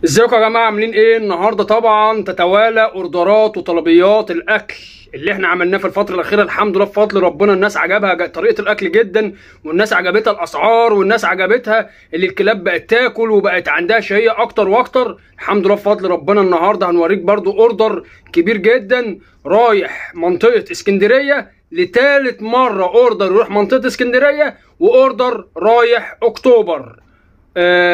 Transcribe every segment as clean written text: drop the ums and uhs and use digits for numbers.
ازيكم يا جماعة، عاملين ايه النهارده؟ طبعا تتوالى اوردرات وطلبيات الاكل اللي احنا عملناه في الفترة الاخيرة. الحمد لله بفضل ربنا الناس عجبها طريقه الاكل جدا، والناس عجبتها الاسعار، والناس عجبتها اللي الكلاب بقت تاكل وبقت عندها شهية اكتر واكتر. الحمد لله بفضل ربنا النهارده هنوريك برضو order كبير جدا رايح منطقة اسكندرية لثالث مرة. order يروح منطقة اسكندرية و order رايح اكتوبر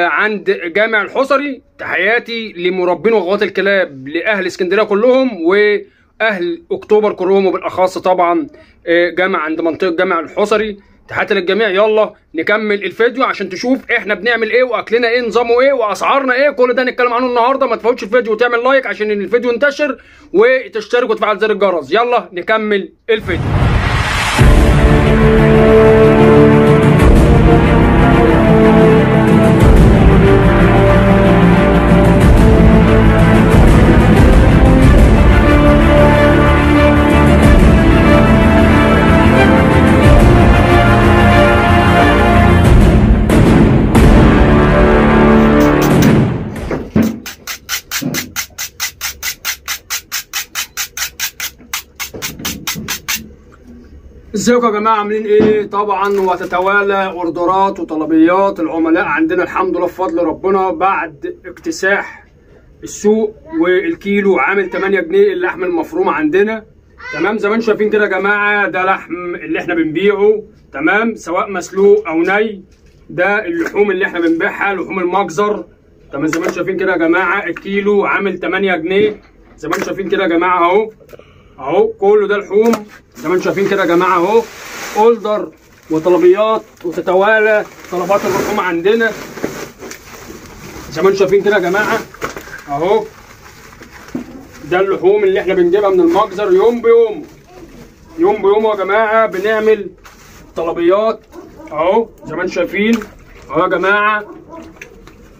عند جامع الحصري. تحياتي لمربين وغوات الكلاب لاهل اسكندرية كلهم واهل اكتوبر كلهم، وبالاخص طبعا جامع عند منطقة جامع الحصري. تحياتي للجميع. يلا نكمل الفيديو عشان تشوف احنا بنعمل ايه واكلنا ايه، نظامه ايه، واسعارنا ايه، كل ده هنتكلم عنه النهارده. ما تفوتش الفيديو وتعمل like عشان الفيديو ينتشر، وتشترك وتفعل زر الجرس. يلا نكمل الفيديو. ازيكم يا جماعة، عاملين ايه؟ طبعا وتتوالى اوردرات وطلبيات العملاء عندنا الحمد لله بفضل ربنا بعد اكتساح السوق، والكيلو عامل 8 جنيه اللحم المفروم عندنا. تمام، زي ما انتم شايفين كده يا جماعة، ده لحم اللي احنا بنبيعه، تمام، سواء مسلوق او ني. ده اللحوم اللي احنا بنبيعها، لحوم المجزر. تمام، زي ما انتم شايفين كده يا جماعة، الكيلو عامل 8 جنيه زي ما انتم شايفين كده يا جماعة. اهو اهو كله ده لحوم زي ما انتم شايفين كده يا جماعة. اهو order وطلبيات وتتوالى طلبات اللحوم عندنا زي ما انتم شايفين كده يا جماعة. اهو ده اللحوم اللي احنا بنجيبها من المجزر يوم بيوم، يوم بيوم يا جماعة بنعمل طلبيات اهو زي ما انتم شايفين اهو يا جماعة.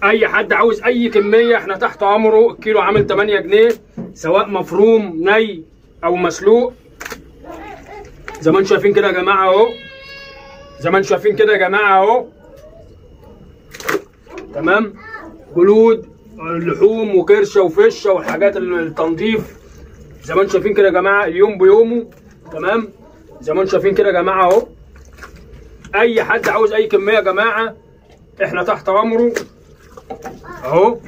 اي حد عاوز اي كمية احنا تحت امره. الكيلو عامل 8 جنيه سواء مفروم ني او مسلوق زي ما انتم شايفين كده يا جماعة. اهو زي ما انتم شايفين كده يا جماعة اهو. تمام، جلود لحوم وكرشه وفشه والحاجات التنظيف زي ما انتم شايفين كده يا جماعة، اليوم بيومه. تمام، زي ما انتم شايفين كده يا جماعة اهو. اي حد عاوز اي كمية يا جماعة احنا تحت امره اهو.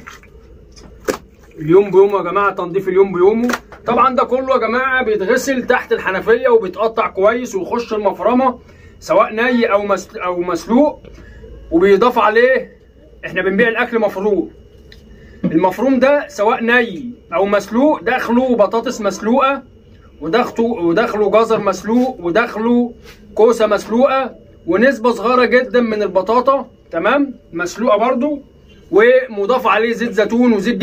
اليوم بيومه يا جماعة، تنظيف اليوم بيومه. طبعا ده كله يا جماعة بيتغسل تحت الحنفية وبيتقطع كويس ويخش المفرمه سواء ني او مسلوق، وبيضاف عليه. احنا بنبيع الاكل مفروم، المفروم ده سواء ني او مسلوق داخله بطاطس مسلوقة، وداخله جزر مسلوق، وداخله كوسة مسلوقة، ونسبه صغيرة جدا من البطاطا، تمام، مسلوقة برده، ومضاف عليه زيت زيتون وزيت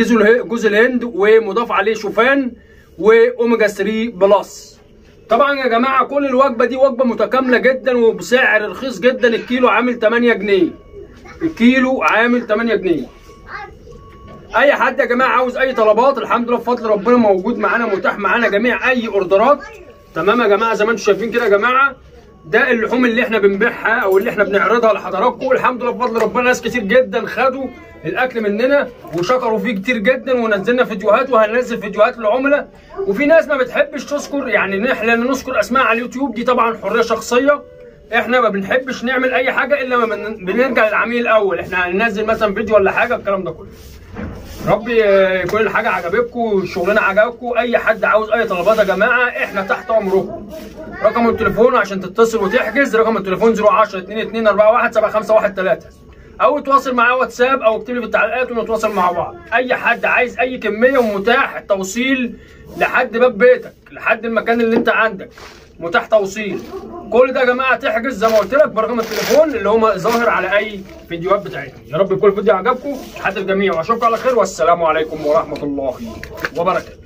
جوز الهند، ومضاف عليه شوفان واوميجا 3 plus. طبعا يا جماعة كل الوجبة دي وجبة متكاملة جدا وبسعر رخيص جدا. الكيلو عامل 8 جنيه، الكيلو عامل 8 جنيه. اي حد يا جماعة عاوز اي طلبات الحمد لله بفضل ربنا موجود معانا، متاح معانا جميع اي اوردرات. تمام يا جماعة، زي ما انتم شايفين كده يا جماعة، ده اللحوم اللي احنا بنبيعها او اللي احنا بنعرضها لحضراتكم. الحمد لله بفضل ربنا ناس كتير جدا خدوا الاكل مننا وشكروا فيه كتير جدا، ونزلنا فيديوهات وهننزل فيديوهات للعملاء. وفي ناس ما بتحبش تذكر، يعني احنا نذكر اسماء على اليوتيوب، دي طبعا حرية شخصية. احنا ما بنحبش نعمل اي حاجة الا ما بنرجع للعميل الاول. احنا هننزل مثلا فيديو ولا حاجة، الكلام ده كله. ربي يكون الحاجة عجبتكم والشغلانه عجبتكم. اي حد عاوز اي طلبات يا جماعة احنا تحت امركم. رقم التليفون عشان تتصل وتحجز، رقم التليفون 010 22 41 7513، او تواصل معايا واتساب، او اكتب لي في التعليقات ونتواصل مع بعض. اي حد عايز اي كمية ومتاح التوصيل لحد باب بيتك، لحد المكان اللي انت عندك، متاح توصيل. كل ده يا جماعة تحجز زي ما قلت لك برقم التليفون اللي هو ظاهر على اي فيديوهات بتاعتنا. يا رب يكون الفيديو عجبكم. تحياتي للجميع واشوفكم على خير، والسلام عليكم ورحمة الله وبركاته.